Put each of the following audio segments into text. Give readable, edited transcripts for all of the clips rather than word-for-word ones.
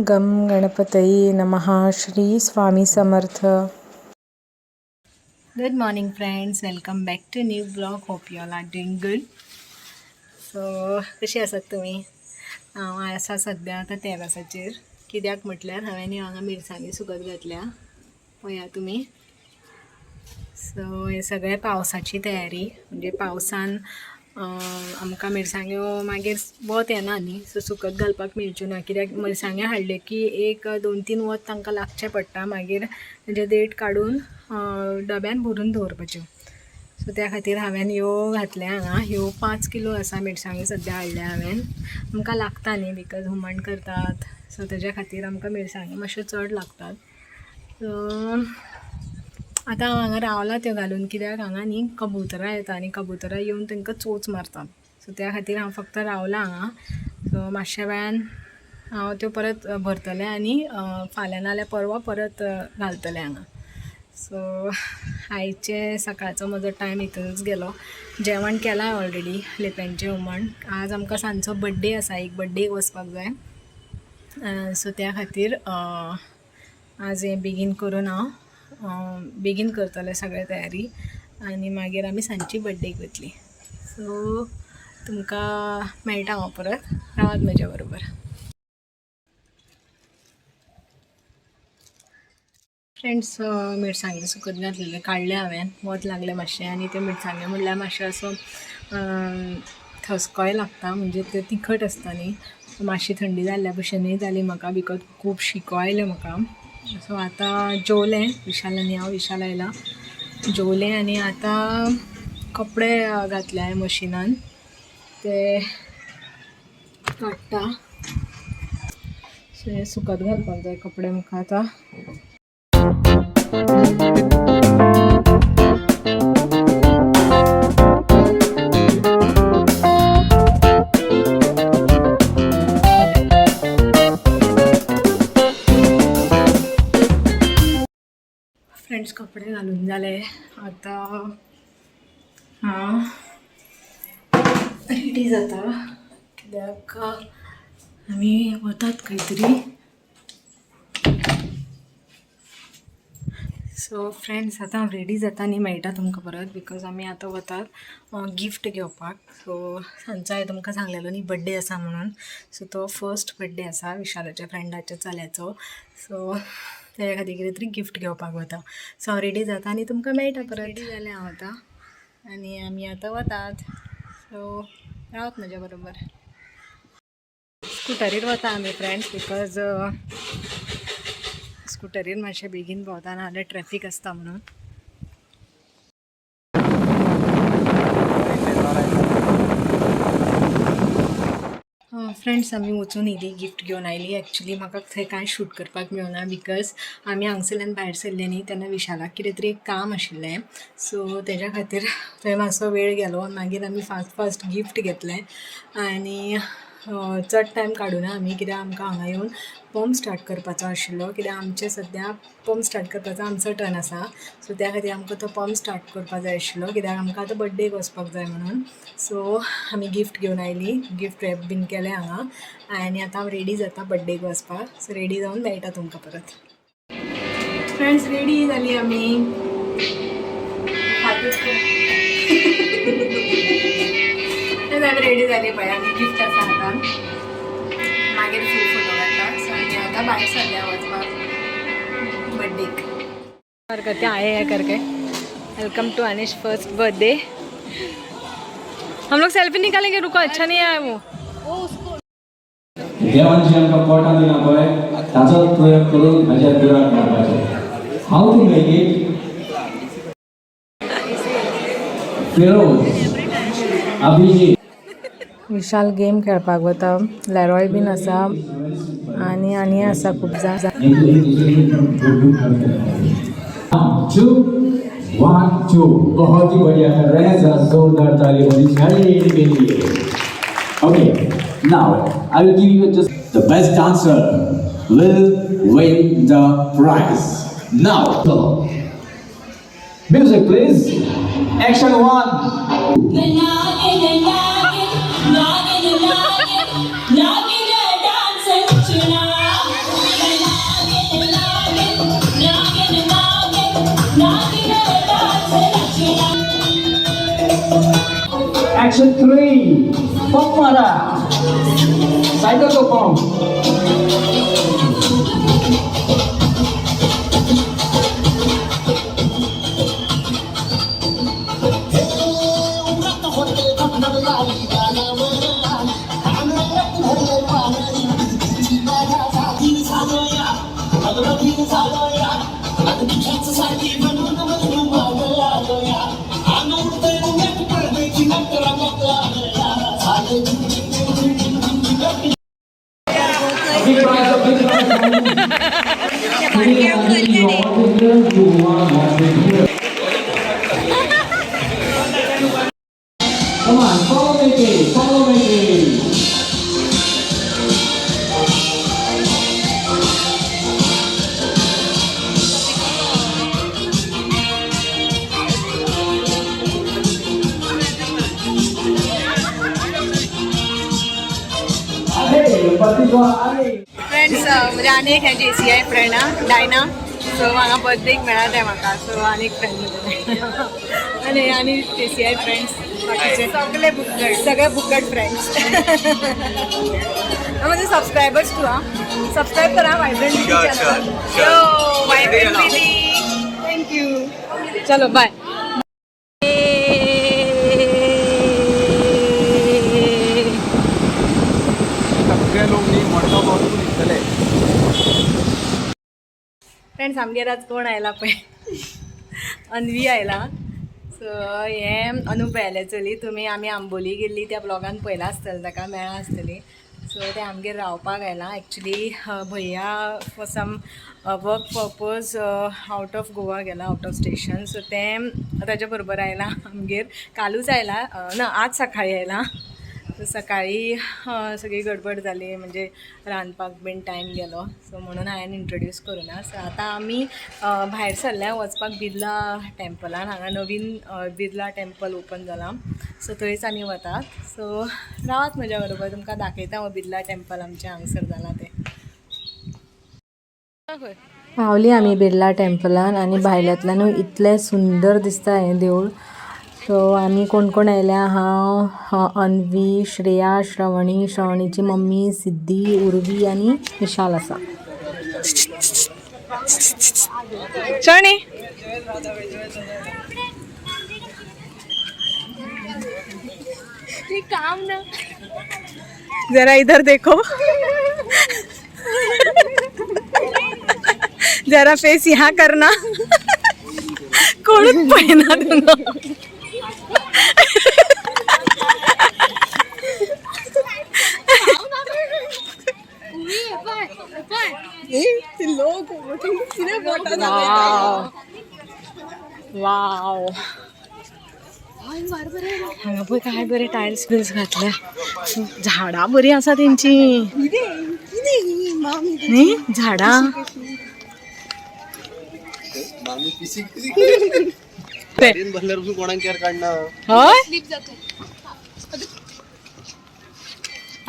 गं गणपतये नमः. Shri Swami Samarth. Good morning friends, welcome back to new blog. Hope you all are doing good. So कशी आसात तुमी? हांव आसा सद्या आतां तेरासाचेर. कित्याक म्हटल्यार हांवें हांगा मिरसांगी सुकत घातल्या, पळया तुमी. सो हे सगळें पावसाची तयारी, म्हणजे पावसान आमकां मिरसांग्यो मागीर वत येना न्ही, सो सुकत घालपाक मेळच्यो ना. कित्याक मिरसांग्यो हाडल्यो की एक 2-3 वत तांकां लागचें पडटा, मागीर तेजे देठ काडून डब्यान भरून दवरपाच्यो. सो त्या खातीर हांवें ह्यो घातल्या हांगा. ह्यो 5 किलो आसा मिरसांग्यो सद्या हाडल्या हांवें. आमकां लागता न्ही, because हुमण करतात, सो तेज्या खातीर आमकां मिरसांग्यो मातश्यो चड लागतात. सो आतां हांव हांगा रावलां त्यो घालून, कित्याक हांगा न्ही कबुतरां येता आनी कबुतरां येवन तांकां चोंच मारतात. सो त्या खातीर हांव फक्त रावलां हांगा. सो मातशा वेळान हांव त्यो परत भरतलें आनी फाल्यां नाल्यार परवां परत घालतलें हांगा. सो आयचे सकाळचो म्हजो टायम हितूनच गेलो. जेवण केलां ऑलरेडी, लेप्यांचें हुमण. आज आमकां सांजचो बड्डे आसा, एक बड्डेक वचपाक जाय. सो त्या खातीर आज हें बेगीन करून हांव बेगीन करतलें सगळें तयारी आनी मागीर आमी सांजची बड्डेक वतली. सो तुमकां मेळटा हांव परत, रावात म्हज्या बरोबर. फ्रेंड्स, मिरसांगे सुकत घातलेले काडले हांवें, वत लागलें मातशें आनी ते मिरसांगे म्हणल्यार मातशें असो थसकोय लागता, म्हणजे ते तिखट आसता न्ही. मातशी थंडी जाल्ल्या भशेनूय जाली म्हाका, because खूब शिको आयलें म्हाका. सो आतां जेवलें विशाल आनी हांव, विशाल आयला, जेवलें आनी आतां कपडे घातले हांवें मशिनान, ते काडटा. सो हे सुकत घालपाक जाय कपडे म्हाका आतां. फ्रेंड्स, कपडे घालून जाले, आतां हांव रेडी जाता, कित्याक आमी वतात खंय तरी. सो फ्रेंड्स, आतां हांव रेडी जाता आनी मेळटा तुमकां परत, because आमी आतां वतात गिफ्ट घेवपाक. सो सांजचो हांवें तुमकां सांगलेलो न्ही बड्डे आसा म्हणून. सो तो फर्स्ट बड्डे आसा विशालाच्या फ्रेंडाच्या चल्याचो. सो तेज्या खातीर कितें तरी गिफ्ट घेवपाक वता. सो हांव रेडी जाता आनी तुमकां मेळटा परत. रेडी जालें हांव आतां आनी आमी आतां वतात. सो रावत म्हज्या बरोबर. स्कुटरीर वता आमी फ्रेंड्स, because स्कुटरीर मातशें बेगीन पावता, नाजाल्यार ट्रॅफीक आसता म्हणून. फ्रेंड्स, आमी वचून येयली, गिफ्ट घेवन आयली. एक्चुली म्हाका थंय कांय शूट करपाक मेळना, because आमी हांगसरल्यान भायर सरले न्ही तेन्ना विशालाक कितें तरी एक काम आशिल्लें. सो तेज्या खातीर थंय मातसो वेळ गेलो. मागीर आमी फास्ट फास्ट गिफ्ट घेतलें आनी चड टायम काडुना आमी, कित्याक आमकां हांगा येवन पंप स्टार्ट करपाचो आशिल्लो. कित्याक आमचें सद्या पंप स्टार्ट करपाचो आमचो टर्न आसा. सो त्या खातीर आमकां तो पंप स्टार्ट करपाक जाय आशिल्लो, कित्याक आमकां आतां बड्डेक वचपाक जाय म्हणून. सो आमी गिफ्ट घेवन आयली, गिफ्ट रॅप बीन केलें हांगा आनी आतां हांव रेडी जाता बड्डेक वचपाक. सो रेडी जावन मेळटा तुमकां परत. फ्रेंड्स, रेडी जाली आमी. आमी रेडी जाली पळय, आनी गिफ्ट आसा हातान. मागीर फूल फोटो काडटा. सो आमी आतां भायर सरल्या वचपाक बड्डेक. करते आए हैं करके. Welcome to Anish first birthday. हम लोग सेल्फी निकालेंगे, रुको, अच्छा नहीं आया वो. देवान जी आमकां पोटां दिलां पळय, ताचोच प्रयोग करून म्हाज्या दुराक मारपाचें. How to make it? Firoz, Abhijit. Vishal game खेळपाक वता, लॅरॉय बीन आसा आनी आनी आसा खूब जाण. 2 1 2, बहुत ही बढ़िया कर रहे हैं, जरा जोरदार ताली होनी चाहिए इनके लिए. Okay, now I will give you just the best dancer will win the prize. Now music please. Action 1. Nagin Nagin Nagin Nagin dance. Action 3, pump मारा, साइकिल को pump. Big prize, a big prize. You are not here. Come on, follow me, please. Follow me, please. अरे पति अरे। Friends, म्हणजे आनी एक हें JCI friend आहा डायना। सो हांगा बर्थडेक मेळ्ळा तें म्हाका। सो आनी एक फ्रेंड आनी आनी जेसीआय फ्रेंड्स, बाकीचे सगळे बुकट, सगळे बुकट फ्रेंड्स। म्हणजे सबस्क्रायबर्स तू हा, सबस्क्राईब करा वायब्रंट चॅनल। यो वायब्रंट विधी, thank you. चलो बाय। सगळे लोक न्ही मोठो पावस दिसतले। फ्रेंड्स, आमगेर आज कोण आयला पळय, अन्वी आयला। सो हें अनुप आयलें चली। तुमी आमी आंबोली गेल्ली त्या ब्लॉगान पळयलां आसतलें, ताका मेळ्ळां आसतली। सो तें आमगेर रावपाक आयलां। एक्चुली भैया for some work purpose out of Goa गेला, आउट ऑफ स्टेशन। सो तें ताज्या बरोबर आयलां आमगेर। कालूच आयला ना, आज सकाळी आयलां। सो सकाळी सगळी गडबड जाली, म्हणजे रांदपाक बीन टायम गेलो। सो म्हणून हांवें इंट्रोड्यूस करूं ना। सो आतां आमी भायर सरल्या वचपाक बिर्ला टेम्पलान। हांगा नवीन बिर्ला टेम्पल ओपन जालां, सो थंयच आमी वतात। सो रावात म्हज्या बरोबर, तुमकां दाखयता हांव बिर्ला टेम्पल आमचें हांगसर जालां तें। पावली आमी बिर्ला टेम्पलान आनी भायल्यांतल्यानूय इतलें सुंदर दिसता हें देवूळ। सो आमी कोण कोण आयल्या, हांव, अन्वी, श्रेया, श्रवणी, श्रवणीची मम्मी, सिद्धी, उर्वी आनी विशाल आसा। श्रवणी, काम ना जरा, इधर देखो जरा, फेस यहाँ करना। कोणूच पळयना तुका। वाव वाव, हांगा पळय काय बरे टायल्स बिल्स घातल्या, झाडां बरी आसा तेंची न्ही झाडां। ते. भरल्यार कोणाक केअर काडना। हय,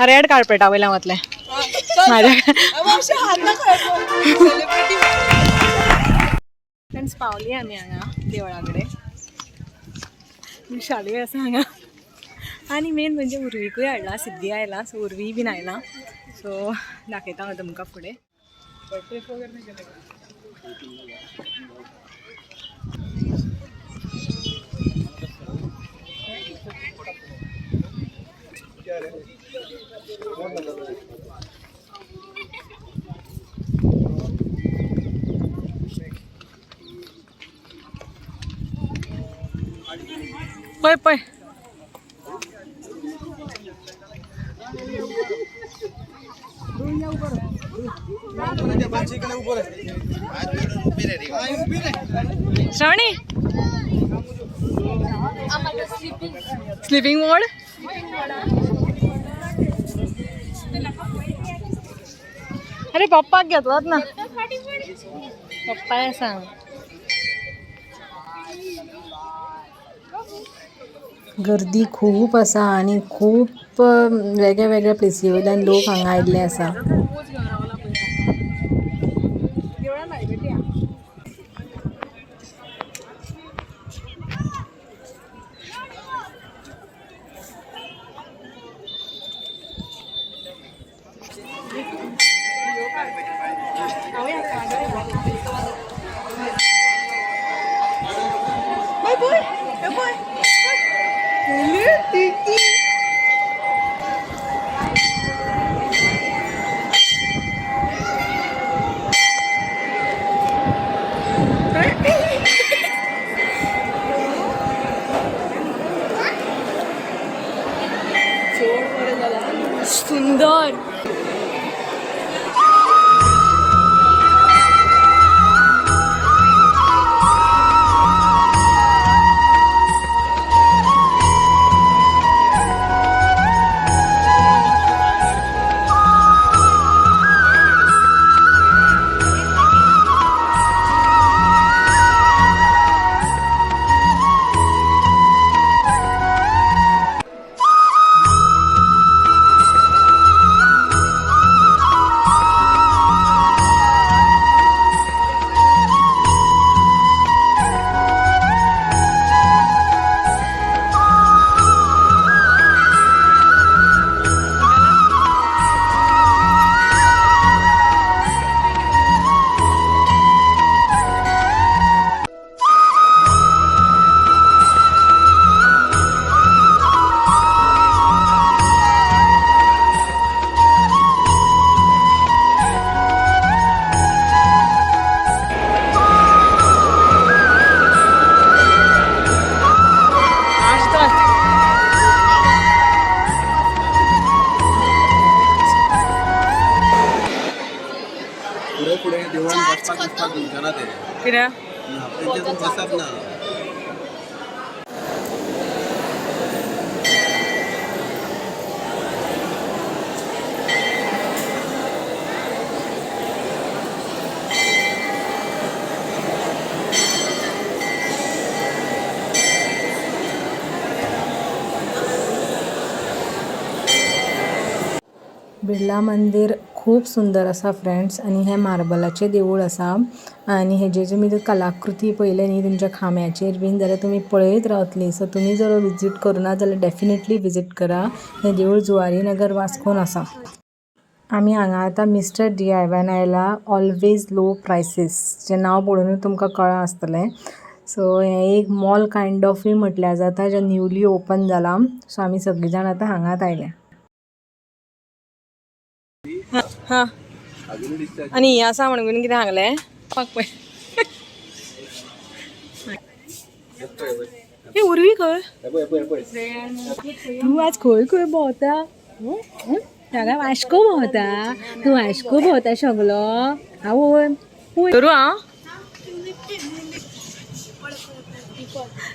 रेड कार्पेटा वयल्यान वतलें म्हाज्या। फ्रेंड्स, पावली आमी हांगा देवळा कडेन। विशालूय आसा हांगा आनी मेन म्हणजे उर्वीकूय हाडला, सिद्धी आयला, सो उर्वी बीन आयला। सो दाखयता हांव तुमकां फुडें। पळय पळय, श्रावणी, स्लिपिंग मोड। अरे, पप्पाक घेतलात ना, पप्पा सांग। गर्दी खूब आसा आनी खूब वेगळे वेगळे प्लेसी वयल्यान लोक हांगा आयिल्ले आसा। देवळान भायर भेटया। पळय हे पळय ती सुंदर. फुडें फुडें देवळान बसपाक दिसपाक दिवचेना ते. कित्याक? ना, तेंचे बसप ना. बिर्ला मंदीर खूब सुंदर आसा फ्रेंड्स आनी हें मार्बलाचें देवूळ आसा आनी हेजे तुमी जर कलाकृती पळयले न्ही तेंच्या खांब्याचेर बीन जाल्यार तुमी पळयत रावतली. सो तुमी जर विजीट करुना जाल्यार डेफिनेटली विजीट करा. हें देवूळ जुवारी नगर वास्कोन आसा. आमी हांगा आतां मिस्टर डीआयवायन आयला. ऑलवेज लो प्रायसीस जें नांव पळोवनूच तुमकां कळ्ळां आसतलें. सो हें एक मॉल कायंड ऑफूय म्हटल्यार जाता, जें न्यूली ओपन जालां. सो आमी सगळीं जाण आतां हांगात आयल्या. हा. अजूनय दिसता. आनी हें आसा म्हणून कितें सांगलें पळय. हे उर्वी खंय? हे पळय, हे पळय, हे पळय. तूं आज खंय खंय भोंवता? हांगा वास्को भोंवता तूं? वास्को भोंवता सगलो आवय? करूं हांव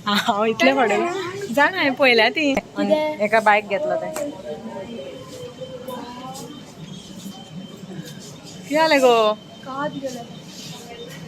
हांव इतलें पडून जाण हांवें पळयल्या ती एका बायक घेतलो तें. कितें जालें गो?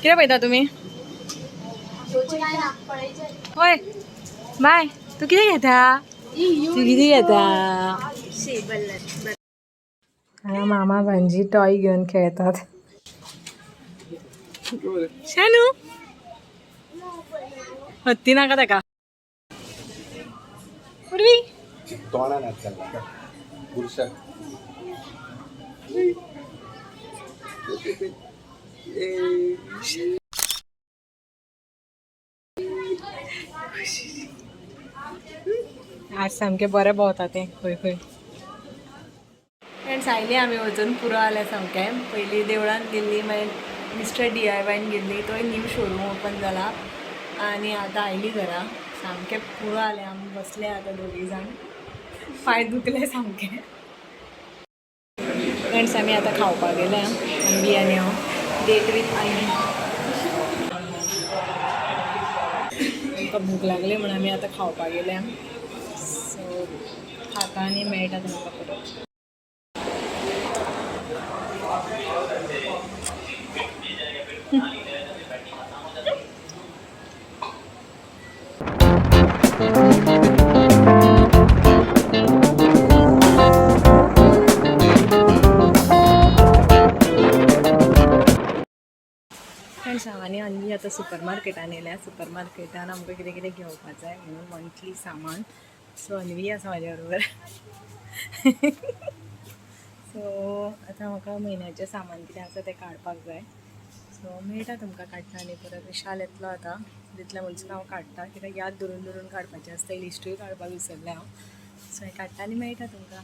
कितें पळयता तुमी? हय बाय, तूं कितें घेता? तूं कितें घेता? हांगा मामा भांजी टॉय घेवन खेळतात. शानू, हत्ती नाका ताका. उर्वी. तोंडान हात घालना बुरशाक. आज सामकें बरें भोंवता तें खंय खंय. फ्रेंड्स, आयली आमी वचून पुरो जालें सामकें. पयलीं देवळान गेल्ली, मागीर मिस्टर डीआयवायन गेल्ली, तोय न्यू शोरूम ओपन जाला आनी आतां आयली घरा. सामकें पुरो जालें. आमी बसले आतां दोगूय जाण, पांय दुखले सामके. फ्रेंड्स, आमी आतां खावपाक गेल्या, आंबी आनी हांव. डेट वीथ आनी आमकां भूक लागली म्हणून आमी आतां खावपाक गेल्या. सो खाता आनी मेळटा तुमकां परत. फ्रेंड्स, हांव आनी अन्वी आतां सुपर मार्केटान येयल्या. सुपर मार्केटान आमकां कितें कितें घेवपाक जाय म्हणून मंथली सामान. सो अन्वी आसा म्हाज्या बरोबर. सो आतां म्हाका म्हयन्याचें सामान कितें आसा तें काडपाक जाय. सो मेळटा तुमकां काडटा आनी परत. विशाल येतलो आतां, तितले म्हणसर हांव काडटा, कित्याक याद धरून धरून काडपाचें आसता. लिस्टूय काडपाक विसरलें हांव. सो हें काडटा आनी मेळटा तुमकां.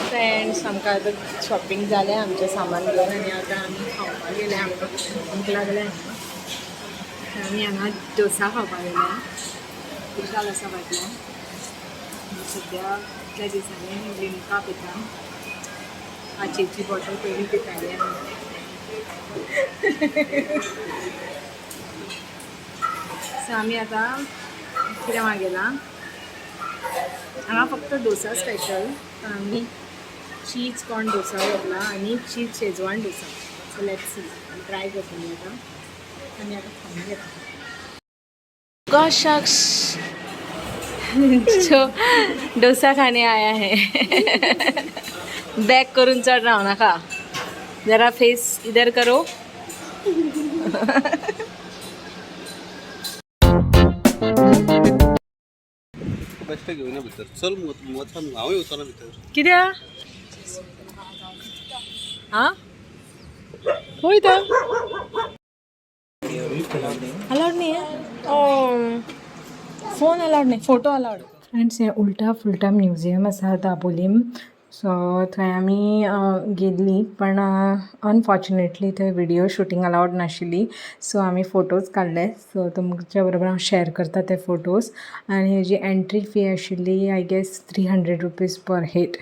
फ्रेंड्स, आमकां आतां शॉपिंग जालें आमचें सामान घेवन आनी आतां आमी खावपाक गेले. आमकां भूक लागल्या. आमी हांगा डोसा खावपाक गेल्या. विशाल आसा फाटल्यान. सद्या इतल्या दिसांनी लिमका पिता. काचेची बॉटल पयलीं पिताली आमी. सो आमी आतां कितें मागयलां? हांगा फक्त डोसा स्पेशल. आमी चीज कॉर्न डोसा घेतला आनी cheese schezwan dosa. So let's see, try करतली आतां आनी आतां खावन घेता. शख्स जो डोसा खाने आया है, बॅक करून चड राव नका जरा. फेस इधर करो. बेश्टें घेवना भितर चल मुगो तूं, वचा मुगो, हांव येवचो ना भितर. कित्याक? हा, होय तर अलाउड नाही आहे. फोन अलाउड नाही, फोटो अलाउड. फ्रेंड्स, हें उल्टा फुलटा म्युजियम आसा दाबोलीम. सो थंय आमी गेल्लीं, पण अनफॉर्च्युनेटली थंय विडियो शुटींग अलावड नाशिल्ली. सो आमी फोटोज काडले. सो तुमच्या बरोबर हांव शॅर करता ते फोटोज. आनी हेजी एंट्री फी आशिल्ली, I guess, ₹300 per head.